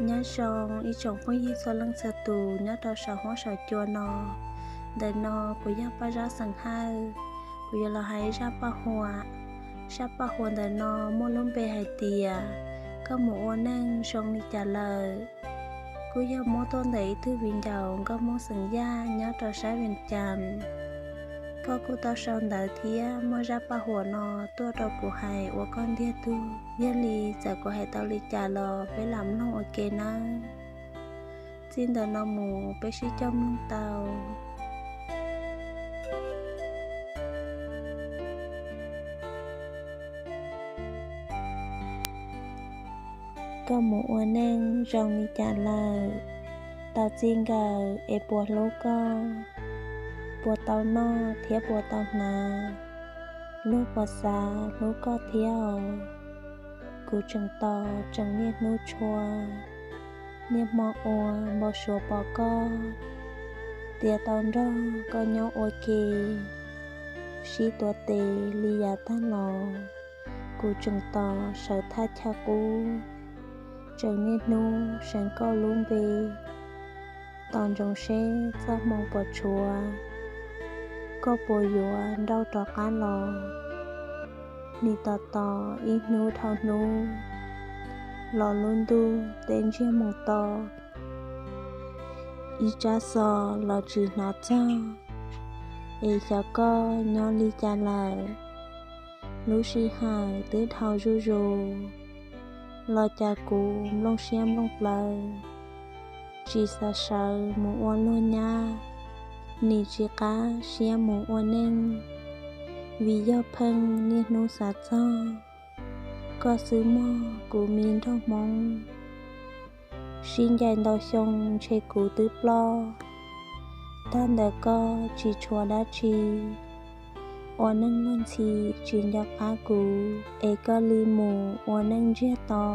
Nyob zoo ib tsoom phooj ywg txhua leej txhua tus nyob rau saum huab saum cua no. Ntawm no kuv yog Paj Zab xeem Hawj, kuv yuav los hais zaj paj huam. Zaj paj huam ntawm no muaj lub npe hais tias koj mus ua neej zoo li cas lawm. Kuj yog muab tuaj ntawm ib tug viv ncaus nkauj Hmoob xeem Yaj nyob rau sab Vias Cas. Koj kuj tau sau ntawv thiab muab zaj paj huam no tuaj rau kuv hais ua koj ntiag tug. Yog li txawm kuv hais tau li cas los peb lam mloog ua ke nawb. Txij ntawm no mus peb sib coj mloog tau. Koj mus ua neej zoo li cas lawm? Tau txij nkawm es puas hlub koj? Puas tau noj thiab puas tau hnav? Luag puas xav hlub koj thiab os? Kuv tseem tos tseem niaj hnub tshua, niaj hmo ua npau suav pom koj, tias tau nrog koj nyob ua ke, sib tuav tes li yav tag los. Kuv tseem tos sawv thaj chaw qub, tseem niaj hnub seev koj lub npe, tos ntsoov seb txoj hmoo puas tshuav, koj puas yuav nrauj rov qab los. Nim tos tos ib hnub dhau hnub, los lub ntuj tej ntsiag mus to, ib tsab xov los tsis hnov txog, es xyov koj nyob li cas lawm. Lub sij hawm twb dhau zuj zus, los cas kuv nplooj siab nplooj plawv, tsis xav sawv mus ua luag nyab, nim tsis qab siab mus ua neej, vim yog pheej niaj hnub xav txog koj xwb mog kuv me nraug Hmoob. Sib ncaim ntau xyoo ntshe kuv twb ploj, tag ntawm koj tsis tshuav dab tsi, ua neej luag ntxhi tsis nco qab kuv, es koj li mus ua neej ntsiag to,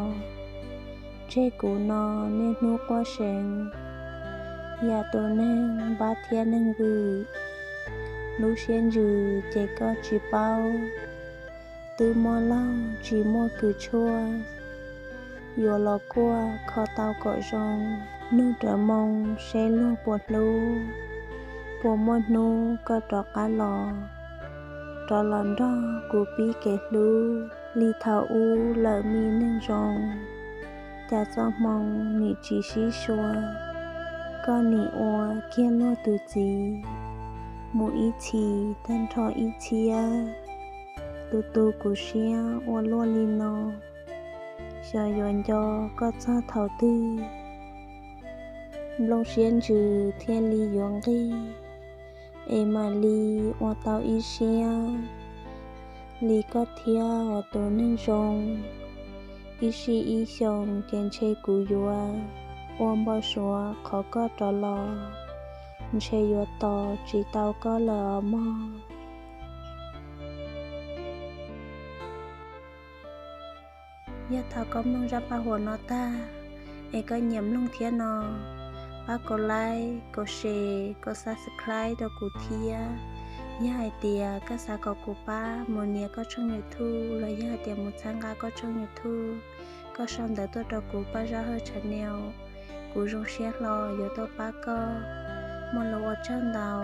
tseg kuv no niaj hnub quaj seev, yam tus neeg npab thiab neeg vwm. Lub siab ntsws ces koj tsis paub, twb muaj laug tsis muaj kws tshuaj, yuav los kuaj kho tau kom zoo. Nug rawv moo seb luag puas hlub, puas muaj hnub koj rov qab los, rov los nrog kuv pib kev hlub li thaum ub lawm me neeg zoo. Cas txoj hmoo nim tsis sib sua, koj nim ua kiag luag tus txiv, mus ib txhis tag nrho ib txhiab. Tus tu kuv siab ua luaj li no, xyov yuav nco koj txog thaum twg, nplooj siab ntsws thiaj li yuav nqig, es mam li ua tau ib siab li koj thiab os tus neeg zoo. Ib sij ib xyoos ces ntshe kuv yuav ua npau suav qhov koj rov los, ntshe yuav tos tsis tau koj lawm os mog. Yog thaum koj mloog zaj paj huam no tag, es koj nyiam mloog thiab no, pab kov like, kov share, kov subscribe rau kuv thiab. Yog hais tias koj xav kom kuv pab mus nias koj tshooj YouTube los yog hais tias mus txhawb nqa koj tshooj YouTube, koj sau ntawv tuaj rau kuv Paj Zab Hawj channel, kuv zoo siab hlo yuav tuaj pab koj. Muaj lus ua tsaug ntau.